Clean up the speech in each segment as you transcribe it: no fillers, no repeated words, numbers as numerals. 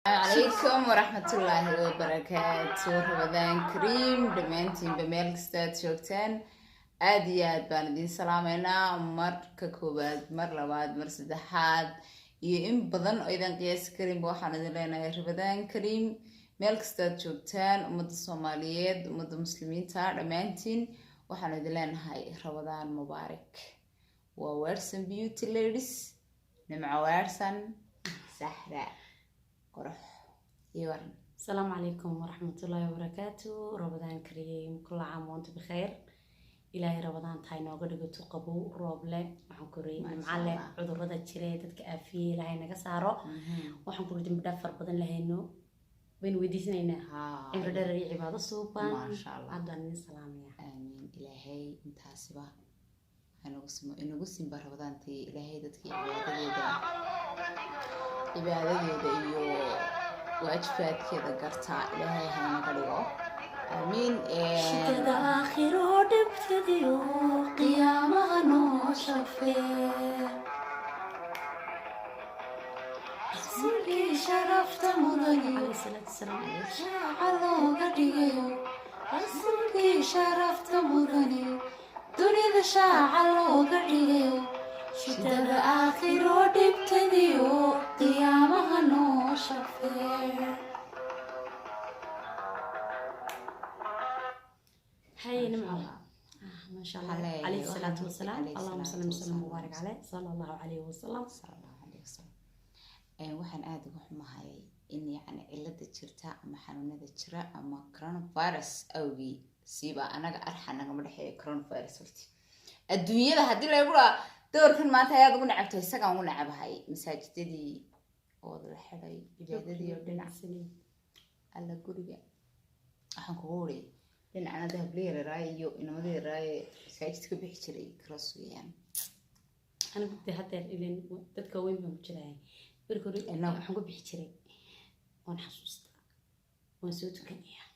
Calaykum waraxmatullaahi wabarakaatu. Ramadaan kariim dhammaantiinba, meel kasta aad joogtaan. Aada iyo aad baan idiin salaameynaa marka koowaad, mar labaad, mar saddexaad iyo in badan oo idin qiyaasi karinba. Waxaan idin leenahay Ramadaan kariim meel kasta aad joogtaan, ummadda Soomaaliyeed, ummadda Muslimiinta dhammaantiin. Waxaan idin leenahay Ramadaan mubaarak. Waa Werson Beauty Ladies, Nimco Werson, Saxra Qurux iyo waran. السلام عليكم ورحمة الله وبركاته. رمضان كريم، كل عام وأنتم بخير. إلهي رمضان tahay nooga dhigo qabow, roob leh, waxaan ku ri nimco leh, cudurrada jira ee dadka aafiye Ilaahay naga saaro. Waxaan ku ri dambi dhaaf far badan lahayno baynu weydiisanaynaa, cimri dheer iyo cibaado suuban. Maasha Allah. Haddaan idin salaamaya. Aamiin. Ilaahay intaasiba hanagu simo, inagu simba Ramadaantii. Ilaahay dadkii cibaadadeeda iyo waajibaadkeeda gartaa Ilaahay hanaga dhigo, aamiin. Shidada aakhiro dhibtadiyo qiyaamaha noo shafee, Rasuulkii sharafta mudaniyo calayhi salaatu wasalaam shaaca looga dhigayo, rasuulkii sharafta mudaniyo dunida shaaca looga dhigayo, shidada aakhiro dhibtadiyo qiyaamaha noo shafee. هاي نمعة ما شاء الله. عليه عليه الصلاة والسلام. عليه اللهم الصلاة صل وسلم والسلام. وبارك عليه صلى الله عليه وسلم. Sala Allahu calayhi wasalam. Waxaan aada uga xumahay in yacni cilada jirta ama xanuunada jira ama coronavirus awgii siiba anaga arxa nagama dhexeeyo coronavirus. Horti adduunyada haddii lagu dhaha doorkan maanta ayaad ugu nacabtay, isagaan ugu nacabahay. Masaajidadii oo la xiday, cibaadadii oo dhinac alla guriga waxaan kugu uri dhinacna dahabli yararaaye iyo inamada yararaaye masaajidka bixi jiray cross weeyaan. أنا كنت حتى إلين dadka weyn baan ku jiray marka hore. Innagu. Waxaan ku bixi jiray, waan xasuustaa, waan soo tukanayaa.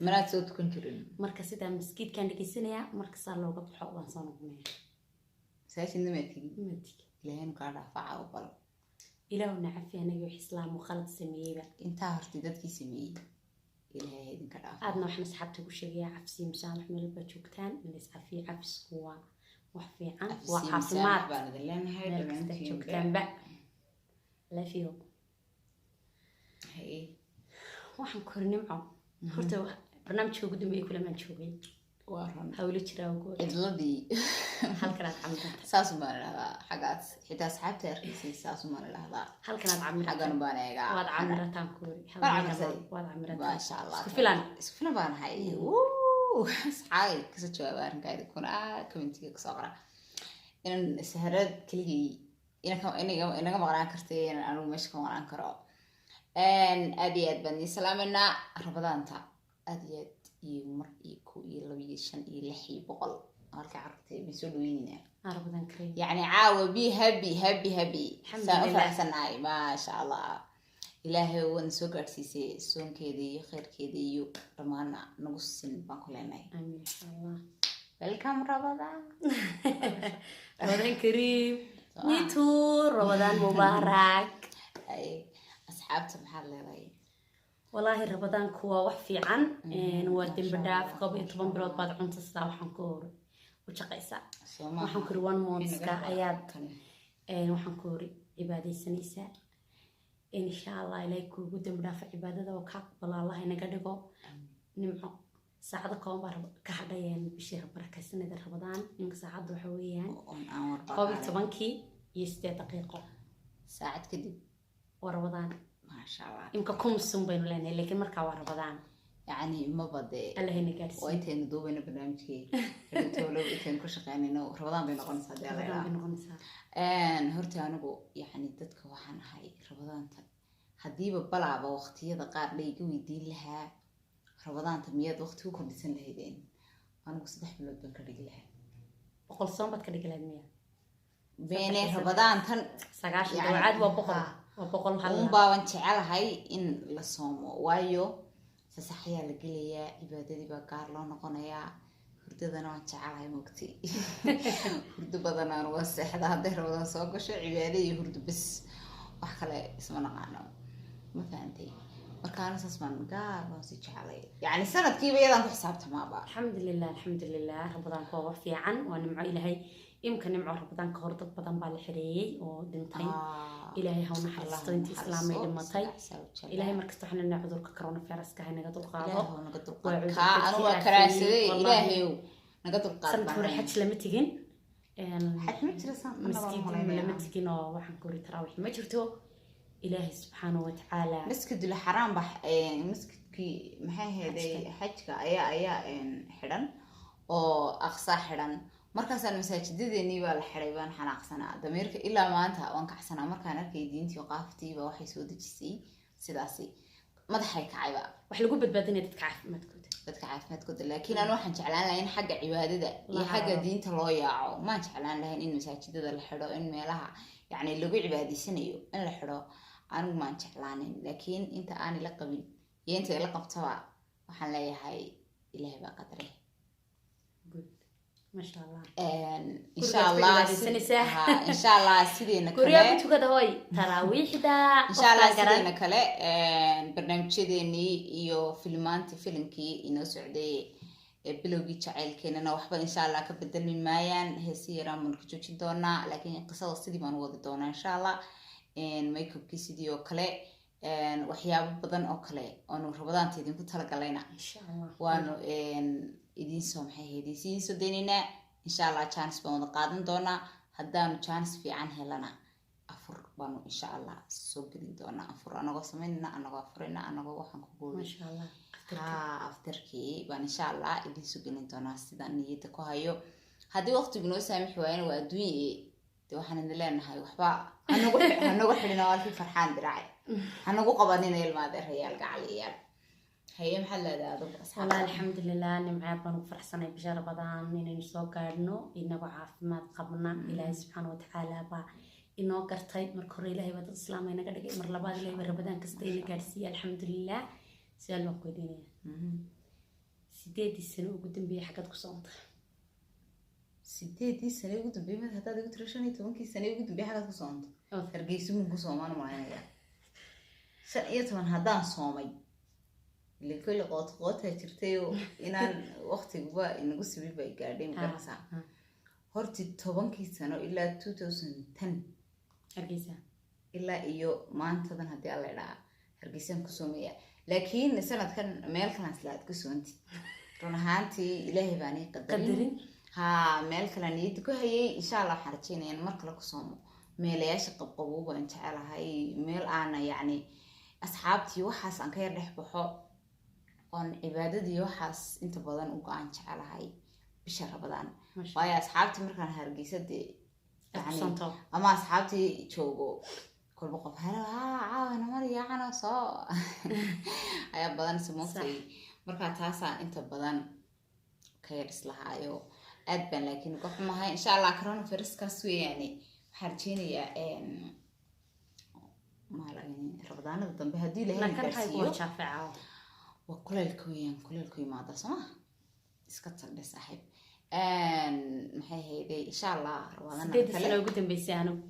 Manaad soo tukan jirin? Marka sidaa maskiidkaan dhegeysanayaa, marka saa looga baxo waan soo noqonayaa. Masaajidna maad tegin? Ma tigi. Ilaahaynu kaa dhaafaca oo bal. Ilaahuna cafi anaga wix islaamu qalad sameeyeyba. Intaa hortay dadkii sameeyey Ilaahay idinka dhaafa. Aadna waxaan asxaabta ku sheegayaa cafsiyo musaamax meel baa joogtaan in la iscafiyo. Cafisku waa wax fiican, waa Cafsiyo caafimaad. Musaamax baan idin leenahay meel kasta dhammaantiinba. Joogtaanba lafiyo. Haye. Waxaan kori Nimco, horta barnaamijka ugu dambeeyay kulamaan joogay. Waa run. Hawlo jiraa ugu cidladii. Halkanaad camirata. Saasumaan idhahdaa xaggaas, xitaa asxaabta arkaysay saasumaan idhahdaa. Halkanaad camirata. Xaggan baan eegaa. Waad camirataan kori. Waan camirsaday. Waad camirataan. Maasha Allah. Isku filan. Isku filan baan ahay. Wuu, asxaabay kasoo jawaaba arrinkaa idinkuna commentiga kasoo qora inan saharad keligay inaga maqnaan kartay, inaan anigu meesha ka maqnaan karo. Aad iyo aad baan idiin salaameynaa Ramadaanta, aad iyo aad iyo mar iyo kow iyo laba iyo shan iyo lix iyo boqol halka carruurta baan soo dhaweyneynaa. Ramadaan kariim. Yacni caawa be happy, happy, happy saan u Alxamdulillah. faraxsanahay. Maasha Allah, Ilaahay waana soo gaadhsiisay soonkeeda iyo khayrkeeda iyo dhammaana nagu sin baan ku leenahay. Amiin, insha Allah. Welcome Ramadaan. Ramadaan kariim, me too. Ramadaan mubaarak. Ay, asxaabta maxaad leedahay? Walaahi Ramadaanku waa wax fiican. Waa dembi dhaaf. Masha Koob iyo Allah, toban bilood baad cunta sidaa waxaan ku u shaqaysaa. Soo maaha? Waxaan kuri one monthska ayaad Kan. Waxaan ku uri cibaadaysanaysaa. Insha Allah Ilaahay kuugu dembi dhaafa cibaadada oo ka aqbalo, Allah inaga dhigo. Nimco, saacado kooban baa ka hadhayeen bishii barakaysanada Ramadaan. Iminka saacadda waxa weeyaan On aan 11-kii iyo 8 daqiiqo. Saacad kadib. Waa Ramadaan. Maasha Allah. Imka kumsun baynu leenahay, laakiin markaa waa Ramadaan. Yacni maba dee. Allah ina oo gaadhsiiyo. Intaynu duubayno barnaamijkii hadhowtowlow intaynu ku shaqeynayno Ramadaan bay noqonaysaa dee. Ramadaan bay la noqonaysaa. Horta anigu yacni dadka waxaan ahay Ramadaanta haddiiba balaaba waqtiyada qaar la iga weydiin lahaa Ramadaanta miyaad waqti ku kordhisan lahaydeen, anigu 3 bilood baan ka dhigi lahaa. 100 soon baad ka dhigi lahayd miya? Beene, Ramadaantan. 90. Yacni, dawacaad waa 100. Ha. Waa 100 hal. Un baaban jecelahay in la soomo, waayo sasaxayaa la gelayaa, cibaadadii baa gaar loo noqonayaa, hurdadana waan jecelahay mogti, hurdo badanaan waa seexda. Hadday Ramadaan soo gasho, cibaado iyo hurdo bes, wax kale isma naqaano. Markaana saas baan gaar baan sii jeclay, yacni sanadkiiba iyadaan ku xisaabtamaaba. Alxamdulilah, alxamdulilah. Ramadaanka waa wax fiican, waa nimco Ilaahay. Imka nimco Ramadaanka hor dad badan baa la xireeyey oo dhintay. Ilaahay ha u naxariisto intii islaamay dhimatay. Ilaahay markasta waxaan leenahay cudurka coronaviruska ha naga dulqaado. Ilaahu naga dulqaad. Waa cudur Kaa dadkii anu waa aafeeyey, karaadsaday. wallaahi. Ilaahayow naga dulqaad Sanadka baan hore leeyahay. xaj lama tegin. Xaj ma jiro sanadkan, baan Maskiid malaynaya. lama tegin oo waxaan ku uri taraawiix ma jirto. Ilaahay subxaanahu watacaala. Masjidul Xaraam ba, masjidkii maxay ahayday, xajka ayaa xidhan oo Aqsaa xidhan. Markaasaan masaajidadeenii baa la xidhay baan xanaaqsanaa. Damiirka ilaa maanta waan kacsanaa markaan arkay diintii qaaftii baa waxay soo dejisay sidaasi, madaxay kacayba. Wax lagu badbaadinaya dadka caafimaadkooda. Dadka caafimaadkooda, laakiin aan waxaan jeclaan lahayn xagga cibaadada iyo La xagga cararo. diinta loo yaaco. Maan jeclaan lahayn in masaajidada la xidho, in meelaha yacni lagu cibaadaysanayo in la xidho anigu maan jeclaanin. Laakiin inta aanay la qabin iyo inta ila qabtaba waxaan leeyahay Ilaahay baa qadare. Good, masha Allah. Insha Gurigaad ku Allah cibaadaysanaysaa. Ha, insha Allah sideena Guryaa kale ku tukada hoy taraawiixda. Insha Allah Qofkaan garan. sideena kale barnaamijyadeenii iyo filmaantii, filimkii inoo socday ee bilowgii jacaylkeenana waxba insha Allah ka bedelmi maayaan. Heesi yaraan baanu ka joojin doonaa, laakiin qisada sidii baan u wadi doonaa insha Allah. Makeupkii sidii oo kale, waxyaabo badan oo kale oonu Ramadaanta idinku talagalayna Insha Allah waanu idiin soo, maxay ahayd, idiin soo daynaynaa insha Allah. Chance baan wada qaadan doonaa. Haddaanu chance fiican helana afur baanu insha Allah soo gelin doonaa, afur anagoo samaynayna, anagoo afurayna, anagoo waxaan ku goolay. Masha Allah, afterka. Haa, afterkii baan insha Allah idiin soo gelin doonaa sidaan niyadda ku hayo. Haddii waqtigu noo saamixi waayana waa adduunye de. Waxaan idin leenahay waxba hanagu xidhina halkii farxaan diraace hanagu qabanina, ilmaadeerayaal, gacaliyayaal. Haye, maxaad leedahay adigu asxaabta? Wallahi alxamdulilah, nimcaad baan ugu faraxsanay bisha Ramadaan inaynu soo gaadhno inagoo caafimaad qabna. Ilaahay subxaana watacaala baa inoo gartay. Marka hore Ilaahay baa dad islaama inaga dhigay, mar labaad Ilaahay baa Ramadaan kasta ina gaadhsiiyey, alxamdulilah. Su-aal baan ku weydiinaya. 8-dii sano ugu dambeeyey xaggaad ku soontay? 8-dii sane ugu dambeeyey? Mid haddaad igu tiro 15-kii sane ugu dambeeyey xaggaad ku soonto, Hargeysa mun ku soomaan malaynaya. 15 haddaan soomay ile kolle qoota qootaa jirtayoo inaan waqtiguba inagu sibi bay gaadhay, magaraysaa? Horti 10-kii sano ilaa 2010 Hargeysa. ilaa iyo maantadan haddii Alla idhaa Hargeysaan ku soomaya. Laakiin sanadkan meel kalaan isla aad ku soontid. Run ahaantii Ilaahay baan ii qadarin. Qadarin. Haa, meel kale niyadda ku hayay. Insha Allah waxaan rajeynaya in mar kale ku soomo. Meelayaasha qabqabow baan jecelahay, meel aana yacni asxaabtii waxaas aan ka yar dhex baxo oon cibaadadii waxaas inta badan u go-aan jecelahay bisha Ramadaan. Masha. Waayo asxaabtii markaan Hargeysa dee Aad ku yacni soonto. ama asxaabtii joogo, kolba qof halo, haa, caawana mar yaacana soo ayaa badan samogtay. Marka taasaan inta badan ka yar islahaayo aad baan laakiin uga xumahay. Insha Allah coronaviruskaas weeyaane waxaan rajeynayaa Ramadaanada dambe haddii Ilaahay na Laakiin waxay ku gaarsiiyo. Jaafeca. Waa kuleylka weeyaan, kuleylku yimaada soo ma iska tagdhe saaxiib. Maxay hayday, insha Allah Ramadaanada 8-dii kale. sano ugu dambeysay anigu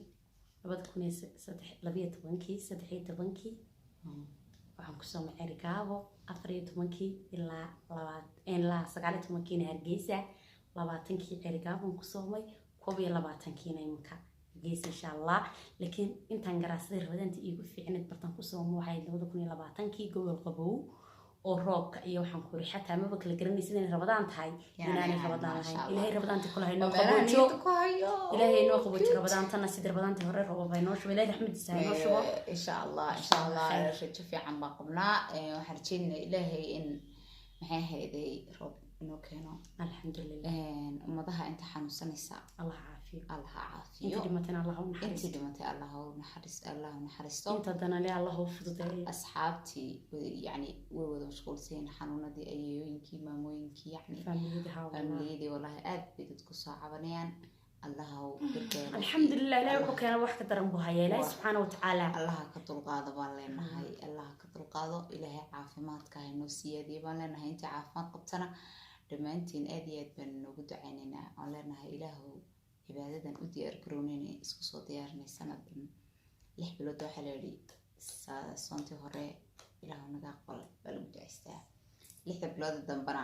2012, 13-kii waxaan kusoo macay Rigaabo, 14-kii ilaa ilaa 19-kiina Hargeysa, 20-kii Cerigaabon ku soomay, 21-kiina imanka Hargeysa insha Allah. Laakiin intaan garaasada Ramadaanta iigu fiicneed bartaan ku soomo waxay 2020-kii, gobol qabow oo roobka iyo waxaan ku iri xataa maba kala garanaysid inay Ramadaan tahay inaanay Ramadaan Maasha lahayn. Allah. Ilaahay Ramadaanta kula haynoo Waa meelaha qaboojo. niyadda ku hayo. Ilaahay inoo qaboojo Ramadaantana, sidii Ramadaantii hore roobab haynoo shubo. Ilaahay raxmadiisa haynoo shubo. Insha Allah, insha Allah. Khayr. Rajo fiican baan qabnaa. Waxaan rajeynaynaa Ilaahay in maxay ahayday roob inoo keeno. Alxamdulilah. Ummadaha inta xanuunsanaysa Allah caafiyo. Allah ha caafiyo. Inta dhimatana Allah u intii naxariisto. dhimatay Allah u naxariis, Allah u naxariisto. Inta danale Allah u fududeeyo. Asxaabtii yani way wada mashquulsan xanuunadii, ayeeyooyinkii, maamooyinkii, yani faamiliyada haa wallah. Faamiliyadii wallahi aad bay dadku soo cabanayaan. Allaha u gargaaro. Alxamdulilah, Ilahay wuxuu keena wax ka daran buu hayaa Ilaahay subxaana watacaala. Allaha ka dulqaado baan leenahay, Allaha ka dulqaado. Ilaahay caafimaadka haynoo siyaadiye baan leenahay. Intii caafimaad qabtana dhammaantiin aad iyo aad baan noogu ducaynaynaa oon leenahay Ilaahow cibaadadan u diyaar garoonayna isku soo diyaarinay sanad dhan 6 bilood. Waxaa la yidhi soontii hore Ilaahu naga aqbal baa lagu ducaystaa. 6da bilood dambana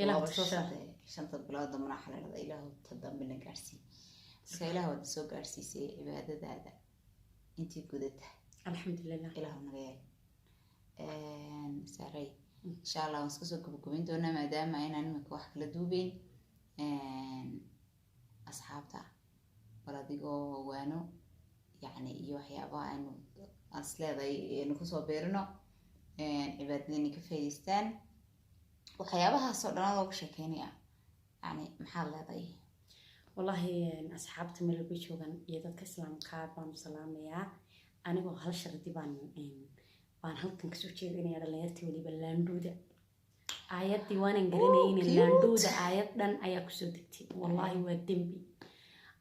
Ilaahu laba soo saar. 5ta bilood dambana waxaa la dhahdaa, Ilaahu ta dambe na gaarsii. Marka Ilaahu waad soo gaarsiisay cibaadadaada intii gudata. Alxamdulilah. Ilaahu naga yeel. Saaray, insha Allah waan iska soo gabagabayn doonaa, maadaama aynaan iminka wax kala duubeyn. Asxaabta bal adigoo waano yacni iyo waxyaabaha aynu aan isleedahay aynu kusoo beerino cibaadada inay ka faa'iidaystaan, waxyaabahaasoo dhan adoo ka sheekeynaya, yani maxaad leedahay? Wallaahi, asxaabta meel walba joogan iyo dadka islaamka baanu salaamayaa. Anigoo hal shardi baan halkan kasoo jeedinaya dhalinyartii, weliba laandhuuda. Aayaddii waanan garanaynin. Cute. Laandhuuda aayad dhan ayaa kusoo degtay. Wallaahi waa dembi.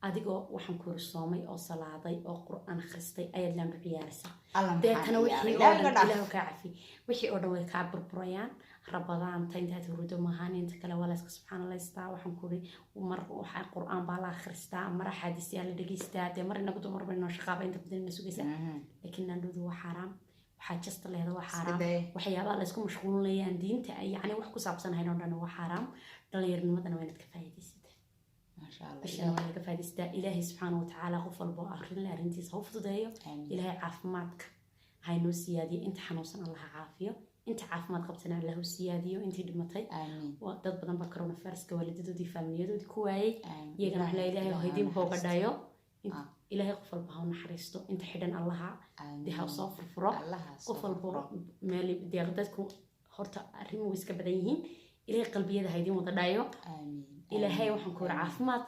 Adigoo waxaan kuri soomay oo salaaday oo Qur-aan akhristay ayaad laandhu ciyaaraysaa. Alla maxaan Deetana ciyaaray? wixii oo Ilaahay dhan ka dhaaf. Ilaahu kaa cafi, wixii oo dhan way kaa burburayaan. Rabadaanta intaad hurdo maahan, inta kale waa la iska subxaanalaystaa. Waxaan kuri mar waxaa Qur-aan baa la akhristaa, mar axaadiisyaa la dhegeystaa. Dee mar inagu dumar baynoo shaqaaba inta badan ina sugaysaa, laakiin laandhudu waa xaaraam. Waxaa jasta leeda waa xaaraam. Sidee? Waxyaabaha la isku mashquulinayaan diinta ay yacni wax ku saabsanahayn oo dhan waa xaaraam. Dhallinyarnimadana waa inaad ka faa'iidaysataa. Maasha Allah. Bishana waa laga faa'iidaystaa. Ilaahay subxaana watacaala qof walba oo arrin le arrintiisa ha u fududeeyo. Amiin. Ilaahay caafimaadka ha inoo siyaadiyo. Inta xanuunsan Allah ha caafiyo, inta caafimaad qabtana Allah u siyaadiyo. Intii dhimatay, Amiin. waa dad badan baa coronaviruska waalidadoodii, faamiliyadoodii ku waayey. Amiin. Iyagana waxaa Ilaahay ha idin Ilaahay booga dhayo. Ah. Ilaahay qof walba ha u naxariisto. Inta xidhan Allaha dee ha Amiin. soo furfuro. Allaha soo Qof walbo furfuro. meel dee dadku horta arrimo way iska badan yihiin. Ilaahay qalbiyada ha idin wada dhayo. Amiin. Ilaahay waxaan ku yiri caafimaad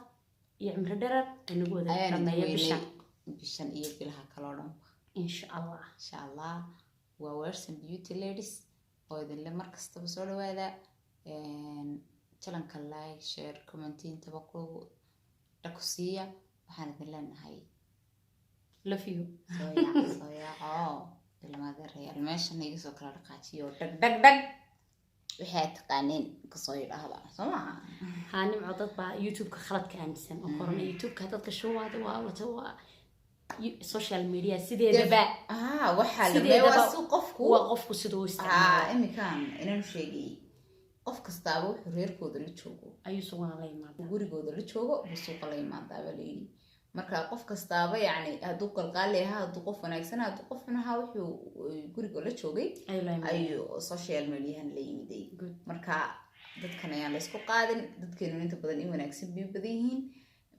iyo cimri dherer inagu wada Ayaan idin dhameeya bisha. weynay bishan iyo bilaha kaloo dhanba. Insha Allah. Insha Allah. Waa Werson Beauty Ladies oo idinle mar kastaba soo dhawaada channelka. Like, share, comment intaba ku dhaku siiya. Waxaan idin leenahay Love you. Soo yaaco, soo yaaco, ilmaadeerayaal. Meeshan iga soo kala dhaqaajiyo, dhag dhag dhag, wixii aad taqaaneen kasoo yidhaahda, soo maaha? Haa Nimco, dad baa YouTube-ka khaladka aaminsan oo qorana YouTube-ka dadka shuwaada waa social media sideedaba. Ah, waxaa la Sideedaba waa si qofku waa qofku siduu u isticmaalo. Iminkaan inaan sheegay, qof kastaaba wuxuu reerkooda la joogo ayuu sugana la yimaada. Gurigooda la joogo buu suuqa la imaadaa baa layidhi. Marka qof kastaaba yacni hadduu qalqaali ahaa, hadduu qof wanaagsan ahaa, hadduu qof xun ahaa, wuxuu guriga la joogay ayuu la yimaada. Ayuu social mediahan la yimiday. Good. Marka dadkan ayaan laysku qaadin. Dadkeenu inta badan in wanaagsan bay u badan yihiin.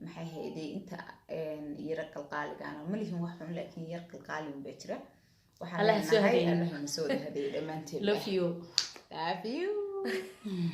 Maxay hayday, inta yara qalqaaligaana ma lihin wax xun, laakiin yar qalqaali un baa jira. Waxaan Allah ha soo leenahay hadeeyo. Allah na soo wada hadeeyo dhammaanteen. Love you. Love you.